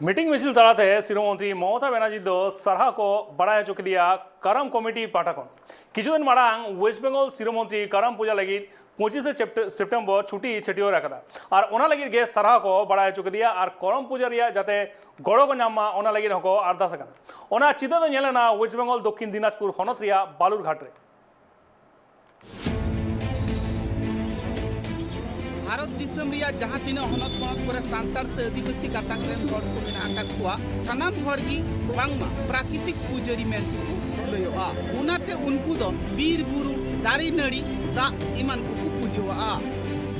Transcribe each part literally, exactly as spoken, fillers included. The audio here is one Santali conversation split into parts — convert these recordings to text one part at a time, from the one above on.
ᱢᱤᱴᱤᱝ ᱢᱤᱪᱷᱤᱞ ᱛᱟᱞᱟᱛᱮ ᱥᱤᱨᱟᱹ ᱢᱚᱱᱛᱨᱤ ᱢᱚᱢᱚᱛᱟ ᱵᱟᱱᱟᱨᱡᱤ ᱫᱚ ᱥᱟᱨᱦᱟᱣ ᱠᱚ ᱵᱟᱲᱟᱭ ᱦᱚᱪᱚ ᱠᱮᱫᱮᱭᱟ ᱠᱟᱨᱟᱢ ᱠᱚᱢᱤᱴᱤ ᱯᱟᱦᱴᱟ ᱠᱷᱚᱱ᱾ ᱠᱤᱪᱷᱩ ᱫᱤᱱ ᱢᱟᱲᱟᱝ ᱳᱭᱮᱥᱴ ᱵᱮᱝᱜᱚᱞ ᱥᱤᱨᱟᱹ ᱢᱚᱱᱛᱨᱤ ᱠᱟᱨᱟᱢ ᱯᱩᱡᱟ ᱞᱟᱹᱜᱤᱫ ᱯᱚᱸᱪᱤᱥᱮ ᱥᱮᱯᱴᱮ-, ᱥᱮᱯᱴᱮᱢᱵᱚᱨ ᱪᱷᱩᱴᱤ ᱪᱷᱟᱹᱴᱭᱟᱹᱨ ᱟᱠᱟᱫᱟ ᱟᱨ ᱚᱱᱟ ᱞᱟᱹᱜᱤᱫ ᱜᱮ ᱥᱟᱨᱦᱟᱣ ᱠᱚ ᱵᱟᱲᱟᱭ ᱦᱚᱪᱚ ᱠᱮᱫᱮᱭᱟ ᱟᱨ ᱠᱚᱨᱚᱢ ᱯᱩᱡᱟᱹ ᱨᱮᱭᱟᱜ ᱡᱟᱛᱮ ᱜᱚᱲᱚ ᱠᱚ ᱧᱟᱢ ᱢᱟ, ᱚᱱᱟ ᱞᱟᱹᱜᱤᱫ ᱦᱚᱸᱠᱚ ᱟᱨᱫᱟᱥ ᱟᱠᱟᱱᱟ᱾ ᱚᱱᱟ ᱪᱤᱛᱟᱹᱨ ᱫᱚ ᱧᱮᱞ ᱞᱮᱱᱟ ᱳᱭᱮᱥᱴ ᱵᱮᱝᱜᱚᱞ ᱫᱚᱠᱠᱷᱤᱱ ᱫᱤᱱᱟᱡᱽᱯᱩᱨ ᱦᱚᱱᱚᱛ ᱨᱮᱭᱟᱜ ᱵᱟᱞᱩᱨᱜᱷᱟᱴ ᱨᱮ᱾ ᱵᱷᱟᱨᱚᱛ ᱫᱤᱥᱚᱢ ᱨᱮᱭᱟᱜ ᱡᱟᱦᱟᱸ ᱛᱤᱱᱟᱹᱜ ᱦᱚᱱᱚᱛ ᱯᱚᱱᱚᱛ ᱠᱚᱨᱮ ᱥᱟᱱᱛᱟᱲ ᱥᱮ ᱟᱹᱫᱤᱵᱟᱹᱥᱤ ᱜᱟᱛᱟᱠ ᱨᱮᱱ ᱦᱚᱲ ᱠᱚ ᱢᱮᱱᱟᱜ ᱟᱠᱟᱫ ᱠᱚᱣᱟ, ᱥᱟᱱᱟᱢ ᱦᱚᱲ ᱜᱮ ᱵᱟᱝᱢᱟ ᱯᱨᱟᱠᱨᱤᱛᱤᱠ ᱯᱩᱡᱟᱹᱨᱤ ᱢᱮᱱᱛᱮ ᱠᱚ ᱞᱟᱹᱭᱚᱜᱼᱟ᱾ ᱚᱱᱟᱛᱮ ᱩᱱᱠᱩ ᱫᱚ ᱵᱤᱨ ᱵᱩᱨᱩ, ᱫᱟᱨᱮ ᱱᱟᱹᱲᱤ, ᱫᱟᱜ ᱮᱢᱟᱱ ᱠᱚᱠᱚ ᱯᱩᱡᱟᱹᱣᱟᱜᱼᱟ᱾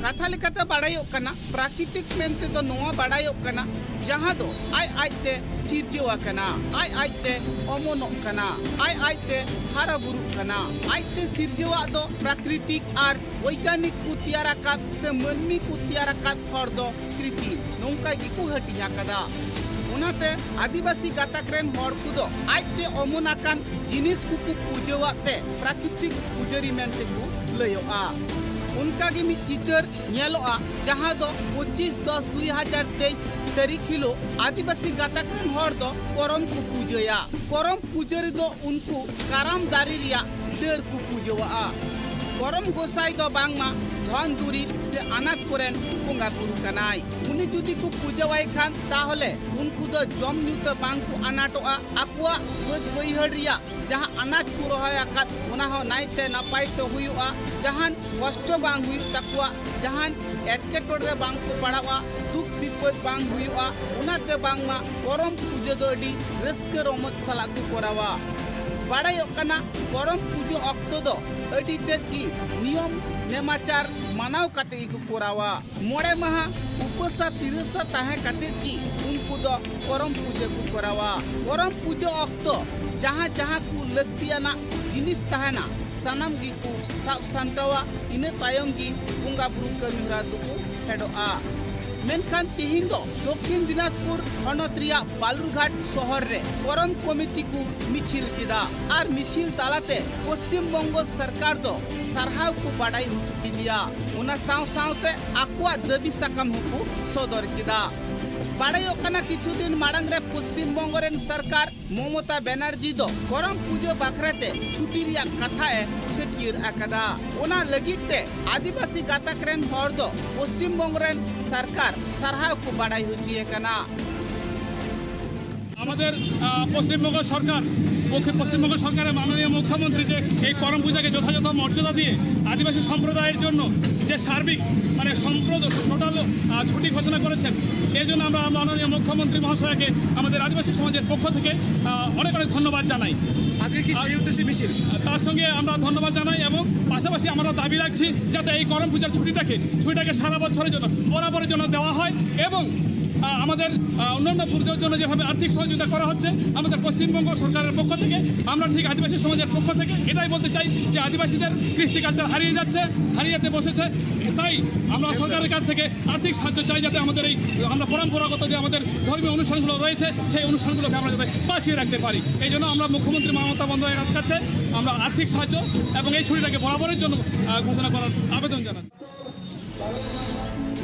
ᱠᱟᱛᱷᱟ ᱞᱮᱠᱟᱛᱮ ᱵᱟᱲᱟᱭᱚᱜ ᱠᱟᱱᱟ, ᱯᱨᱟᱠᱨᱤᱛᱤᱠ ᱢᱮᱱᱛᱮ ᱫᱚ ᱱᱚᱣᱟ ᱵᱟᱲᱟᱭᱚᱜ ᱠᱟᱱᱟ, ᱡᱟᱦᱟᱸ ᱫᱚ ᱟᱡ ᱟᱡᱛᱮ ᱥᱤᱨᱡᱟᱹᱣ ᱟᱠᱟᱱᱟ, ᱟᱡ ᱟᱡᱛᱮ ᱚᱢᱚᱱᱚᱜ ᱠᱟᱱᱟ, ᱟᱡ ᱟᱡᱛᱮ ᱦᱟᱨᱟ ᱵᱩᱨᱩᱜ ᱠᱟᱱᱟ᱾ ᱟᱡᱛᱮ ᱥᱤᱨᱡᱟᱹᱣᱟᱜ ᱫᱚ ᱯᱨᱟᱠᱨᱤᱛᱤᱠ ᱟᱨ ᱵᱳᱭᱜᱟᱱᱤᱠ ᱠᱚ ᱛᱮᱭᱟᱨ ᱟᱠᱟᱫ ᱥᱮ ᱢᱟᱹᱱᱢᱤ ᱠᱚ ᱛᱮᱭᱟᱨ ᱟᱠᱟᱫ ᱦᱚᱲ ᱫᱚ ᱠᱨᱤᱛᱤᱢ, ᱱᱚᱝᱠᱟ ᱜᱮᱠᱚ ᱦᱟᱹᱴᱤᱧ ᱟᱠᱟᱫᱟ᱾ ᱚᱱᱟᱛᱮ ᱟᱹᱫᱤᱵᱟᱹᱥᱤ ᱜᱟᱛᱟᱠ ᱨᱮᱱ ᱦᱚᱲ ᱠᱚᱫᱚ ᱟᱡᱛᱮ ᱚᱢᱚᱱ ᱟᱠᱟᱱ ᱡᱤᱱᱤᱥ ᱠᱚᱠᱚ ᱯᱩᱡᱟᱹᱣᱟᱜ ᱛᱮ ᱯᱨᱟᱠᱨᱤᱛᱤᱠ ᱯᱩᱡᱟᱹᱨᱤ ᱢᱮᱱᱛᱮ ᱠᱚ ᱞᱟᱹᱭᱚᱜᱼᱟ᱾ ᱚᱱᱠᱟ ᱜᱮ ᱢᱤᱫ ᱪᱤᱛᱟᱹᱨ ᱧᱮᱞᱚᱜᱼᱟ, ᱡᱟᱦᱟᱸ ᱫᱚ ᱯᱚᱸᱪᱤᱥ ᱫᱚᱥ ᱫᱩᱭ ᱦᱟᱡᱟᱨ ᱛᱮᱭᱤᱥ ᱛᱟᱹᱨᱤᱠᱷ ᱦᱤᱞᱳᱜ ᱟᱹᱫᱤᱵᱟᱹᱥᱤ ᱜᱟᱛᱟᱠ ᱨᱮᱱ ᱦᱚᱲ ᱫᱚ ᱠᱚᱨᱚᱢ ᱠᱚ ᱯᱩᱡᱟᱹᱭᱟ᱾ ᱠᱚᱨᱚᱢ ᱯᱩᱡᱟᱹ ᱨᱮᱫᱚ ᱩᱱᱠᱩ ᱠᱟᱨᱟᱢ ᱫᱟᱨᱮ ᱨᱮᱭᱟᱜ ᱰᱟᱹᱨ ᱠᱚ ᱯᱩᱡᱟᱹᱣᱟᱜᱼᱟ᱾ ᱠᱚᱨᱚᱢ ᱜᱚᱸᱥᱟᱭ ᱫᱚ ᱵᱟᱝᱢᱟ ᱫᱷᱚᱱ ᱫᱩᱨᱤᱵᱽ ᱥᱮ ᱟᱱᱟᱡ ᱠᱚᱨᱮᱱ ᱵᱚᱸᱜᱟ ᱵᱩᱨᱩ ᱠᱟᱱᱟᱭ᱾ ᱩᱱᱤ ᱡᱩᱫᱤ ᱠᱚ ᱯᱩᱡᱟᱹᱣᱟᱭ ᱠᱷᱟᱱ, ᱛᱟᱦᱚᱞᱮ ᱩᱱᱠᱩ ᱫᱚ ᱡᱚᱢ ᱧᱩ ᱛᱮ ᱵᱟᱝ ᱠᱚ ᱟᱱᱟᱴᱚᱜᱼᱟ᱾ ᱟᱠᱚᱣᱟᱜ ᱵᱟᱹᱫᱽ ᱵᱟᱹᱭᱦᱟᱹᱲ ᱨᱮᱭᱟᱜ ᱡᱟᱦᱟᱸ ᱟᱱᱟᱡ ᱠᱚ ᱨᱚᱦᱚᱭ ᱟᱠᱟᱫ, ᱚᱱᱟ ᱦᱚᱸ ᱱᱟᱭᱛᱮ ᱱᱟᱯᱟᱭ ᱛᱮ ᱦᱩᱭᱩᱜᱼᱟ᱾ ᱡᱟᱦᱟᱱ ᱠᱚᱥᱴᱚ ᱵᱟᱝ ᱦᱩᱭᱩᱜ ᱛᱟᱠᱚᱣᱟ, ᱡᱟᱦᱟᱱ ᱮᱴᱠᱮᱴᱚᱬᱮ ᱨᱮ ᱵᱟᱝ ᱠᱚ ᱯᱟᱲᱟᱜᱼᱟ, ᱫᱩᱠ ᱵᱤᱯᱚᱫ ᱵᱟᱝ ᱦᱩᱭᱩᱜᱼᱟ᱾ ᱚᱱᱟᱛᱮ ᱵᱟᱝᱢᱟ ᱠᱚᱨᱚᱢ ᱯᱩᱡᱟᱹ ᱫᱚ ᱟᱹᱰᱤ ᱨᱟᱹᱥᱠᱟᱹ ᱨᱚᱢᱚᱡᱽ ᱥᱟᱞᱟᱜ ᱠᱚ ᱠᱚᱨᱟᱣᱟ᱾ ᱵᱟᱲᱟᱭᱚᱜ ᱠᱟᱱᱟ, ᱠᱚᱨᱚᱢ ᱯᱩᱡᱟᱹ ᱚᱠᱛᱚ ᱫᱚ ᱟᱹᱰᱤ ᱛᱮᱫ ᱜᱮ ᱱᱤᱭᱚᱢ ᱱᱮᱢᱟᱪᱟᱨ ᱢᱟᱱᱟᱣ ᱠᱟᱛᱮ ᱜᱮᱠᱚ ᱠᱚᱨᱟᱣᱟ᱾ ᱢᱚᱬᱮ ᱢᱟᱦᱟ ᱩᱯᱟᱹᱥᱟ ᱛᱤᱨᱟᱹᱥᱟ ᱛᱟᱦᱮᱸ ᱠᱟᱛᱮ ᱜᱮ ᱩᱱᱠᱩ ᱫᱚ ᱠᱚᱨᱚᱢ ᱯᱩᱡᱟᱹ ᱠᱚ ᱠᱚᱨᱟᱣᱟ᱾ ᱠᱚᱨᱚᱢ ᱯᱩᱡᱟᱹ ᱚᱠᱛᱚ ᱡᱟᱦᱟᱸ ᱡᱟᱦᱟᱸ ᱠᱚ ᱞᱟᱹᱠᱛᱤᱭᱟᱱᱟᱜ ᱡᱤᱱᱤᱥ ᱛᱟᱦᱮᱱᱟ, ᱥᱟᱱᱟᱢ ᱜᱮᱠᱚ ᱥᱟᱵ ᱥᱟᱢᱴᱟᱣᱟ᱾ ᱤᱱᱟᱹ ᱛᱟᱭᱚᱢ ᱜᱮ ᱵᱚᱸᱜᱟ ᱵᱩᱨᱩ ᱠᱟᱹᱢᱤ ᱦᱚᱨᱟ ᱫᱚᱠᱚ ᱯᱷᱮᱰᱚᱜᱼᱟ᱾ ᱢᱮᱱᱠᱷᱟᱱ ᱛᱤᱦᱤᱧ ᱫᱚ ᱫᱚᱠᱠᱷᱤᱱ ᱫᱤᱱᱟᱡᱽᱯᱩᱨ ᱦᱚᱱᱚᱛ ᱨᱮᱭᱟᱜ ᱵᱟᱞᱩᱨᱜᱷᱟᱴ ᱥᱚᱦᱚᱨ ᱨᱮ ᱠᱚᱨᱚᱢ ᱠᱚᱢᱤᱴᱤ ᱠᱚ ᱢᱤᱪᱷᱤᱞ ᱠᱮᱫᱟ ᱟᱨ ᱢᱤᱪᱷᱤᱞ ᱛᱟᱞᱟᱛᱮ ᱯᱚᱥᱪᱤᱢ ᱵᱚᱝᱜᱚ ᱥᱚᱨᱠᱟᱨ ᱫᱚ ᱥᱟᱨᱦᱟᱣ ᱠᱚ ᱵᱟᱰᱟᱭ ᱦᱚᱪᱚ ᱠᱮᱫᱮᱭᱟ᱾ ᱚᱱᱟ ᱥᱟᱶ ᱥᱟᱶᱛᱮ ᱟᱠᱚᱣᱟᱜ ᱫᱟᱹᱵᱤ ᱥᱟᱠᱟᱢ ᱦᱚᱸᱠᱚ ᱥᱚᱫᱚᱨ ᱠᱮᱫᱟ᱾ ᱵᱟᱲᱟᱭᱚᱜ ᱠᱟᱱᱟ, ᱠᱤᱪᱷᱩ ᱫᱤᱱ ᱢᱟᱲᱟᱝ ᱨᱮ ᱯᱚᱥᱪᱤᱢ ᱵᱚᱝᱜᱚ ᱨᱮᱱ ᱥᱚᱨᱠᱟᱨ ᱢᱚᱢᱚᱛᱟ ᱵᱟᱱᱟᱨᱡᱤ ᱫᱚ ᱠᱚᱨᱚᱢ ᱯᱩᱡᱟᱹ ᱵᱟᱠᱷᱨᱟ ᱛᱮ ᱪᱷᱩᱴᱤ ᱨᱮᱭᱟᱜ ᱠᱟᱛᱷᱟ ᱮ ᱪᱷᱟᱹᱴᱭᱟᱹᱨ ᱟᱠᱟᱫᱟ᱾ ᱚᱱᱟ ᱞᱟᱹᱜᱤᱫ ᱛᱮ ᱟᱹᱫᱤᱵᱟᱹᱥᱤ ᱜᱟᱛᱟᱠ ᱨᱮᱱ ᱦᱚᱲ ᱫᱚ ᱯᱚᱥᱪᱤᱢ ᱵᱚᱝᱜᱚ ᱨᱮᱱ ᱥᱚᱨᱠᱟᱨ ᱥᱟᱨᱦᱟᱣ ᱠᱚ ᱵᱟᱲᱟᱭ ᱦᱚᱪᱚᱭᱮ ᱠᱟᱱᱟ᱾ আমাদের আহ, পশ্চিমবঙ্গ সরকার পক্ষে পশ্চিমবঙ্গ সরকারের মাননীয় মুখ্যমন্ত্রী যে এই করম পূজাকে যথাযথ মর্যাদা দিয়ে আদিবাসী সম্প্রদায়ের জন্য যে সার্বিক মানে সম্প্রদ টোটাল ছুটি ঘোষণা করেছেন, এর জন্য আমরা মাননীয় মুখ্যমন্ত্রী মহাশয়কে আমাদের আদিবাসী সমাজের পক্ষ থেকে আহ, অনেক অনেক ধন্যবাদ জানাই। আজকে কি সেই উদ্দেশ্যে মিছিল? তার সঙ্গে আমরা ধন্যবাদ জানাই এবং পাশাপাশি আমরা দাবি রাখছি যাতে এই করম পূজার ছুটিটাকে ছুটিটাকে সারা বছরের জন্য বরাবরের জন্য দেওয়া হয় এবং আহ, আমাদের আহ, অন্যান্য পুজোর জন্য যেভাবে আর্থিক সহযোগিতা করা হচ্ছে আমাদের পশ্চিমবঙ্গ সরকারের পক্ষ থেকে, আমরা ঠিক আদিবাসী সমাজের পক্ষ থেকে এটাই বলতে চাই যে আদিবাসীদের কৃষ্টি কালচার হারিয়ে যাচ্ছে, হারিয়ে যেতে বসেছে। তাই আমরা সরকারের কাছ থেকে আর্থিক সাহায্য চাই যাতে আমাদের এই আমরা পরম্পরাগত যে আমাদের ধর্মীয় অনুষ্ঠানগুলো রয়েছে সেই অনুষ্ঠানগুলোকে আমরা যাতে বাঁচিয়ে রাখতে পারি। এই জন্য আমরা মুখ্যমন্ত্রী মমতা বন্দ্যোপাধ্যায়ের কাছে আমরা আর্থিক সাহায্য এবং এই ছুটিটাকে বরাবরের জন্য আহ, ঘোষণা করার আবেদন জানাচ্ছি।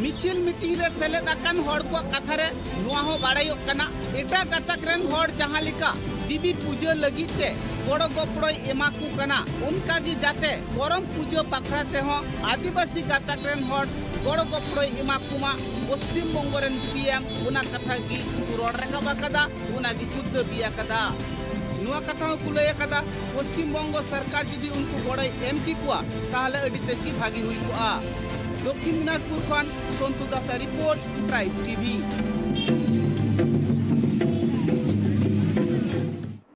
ᱢᱤᱪᱷᱤᱞ ᱢᱤᱴᱤᱝ ᱨᱮ ᱥᱮᱞᱮᱫ ᱟᱠᱟᱱ ᱦᱚᱲ ᱠᱚᱣᱟᱜ ᱠᱟᱛᱷᱟ ᱨᱮ ᱱᱚᱣᱟ ᱦᱚᱸ ᱵᱟᱲᱟᱭᱚᱜ ᱠᱟᱱᱟ, ᱮᱴᱟᱜ ᱜᱟᱛᱟᱠ ᱨᱮᱱ ᱦᱚᱲ ᱡᱟᱦᱟᱸ ᱞᱮᱠᱟ ᱫᱮᱵᱤ ᱯᱩᱡᱟᱹ ᱞᱟᱹᱜᱤᱫ ᱛᱮ ᱜᱚᱲᱚ ᱜᱚᱯᱚᱲᱚᱭ ᱮᱢᱟ ᱠᱚ ᱠᱟᱱᱟ, ᱚᱱᱠᱟ ᱜᱮ ᱡᱟᱛᱮ ᱠᱚᱨᱚᱢ ᱯᱩᱡᱟᱹ ᱵᱟᱠᱷᱨᱟ ᱛᱮᱦᱚᱸ ᱟᱹᱫᱤᱵᱟᱹᱥᱤ ᱜᱟᱛᱟᱠ ᱨᱮᱱ ᱦᱚᱲ ᱜᱚᱲᱚ ᱜᱚᱯᱚᱲᱚᱭ ᱮᱢᱟ ᱠᱚᱢᱟ᱾ ᱯᱚᱥᱪᱤᱢ ᱵᱚᱝᱜᱚ ᱨᱮᱱ ᱥᱤ ᱮᱢ ᱚᱱᱟ ᱠᱟᱛᱷᱟ ᱜᱮ ᱠᱚ ᱨᱚᱲ ᱨᱟᱠᱟᱵ ᱟᱠᱟᱫᱟ, ᱚᱱᱟ ᱜᱮᱠᱚ ᱫᱟᱹᱵᱤ ᱟᱠᱟᱫᱟ᱾ ᱱᱚᱣᱟ ᱠᱟᱛᱷᱟ ᱦᱚᱸᱠᱚ ᱞᱟᱹᱭ ᱟᱠᱟᱫᱟ, ᱯᱚᱥᱪᱤᱢ ᱵᱚᱝᱜᱚ ᱥᱚᱨᱠᱟᱨ ᱡᱩᱫᱤ ᱩᱱᱠᱩ ᱜᱚᱲᱚᱭ ᱮᱢ ᱠᱮᱠᱚᱣᱟ, ᱛᱟᱦᱚᱞᱮ ᱟᱹᱰᱤ ᱛᱮᱫ ᱜᱮ ᱵᱷᱟᱜᱤ ᱦᱩᱭ ᱠᱚᱜᱼᱟ᱾ ᱫᱚᱠᱠᱷᱤᱱ ᱫᱤᱱᱟᱡᱽᱯᱩᱨ ᱠᱷᱚᱱ ᱥᱚᱱᱛᱩ ᱫᱟᱥ ᱨᱤᱯᱳᱨᱴ, ᱴᱨᱟᱭᱤᱵᱽ ᱴᱤᱵᱷᱤ᱾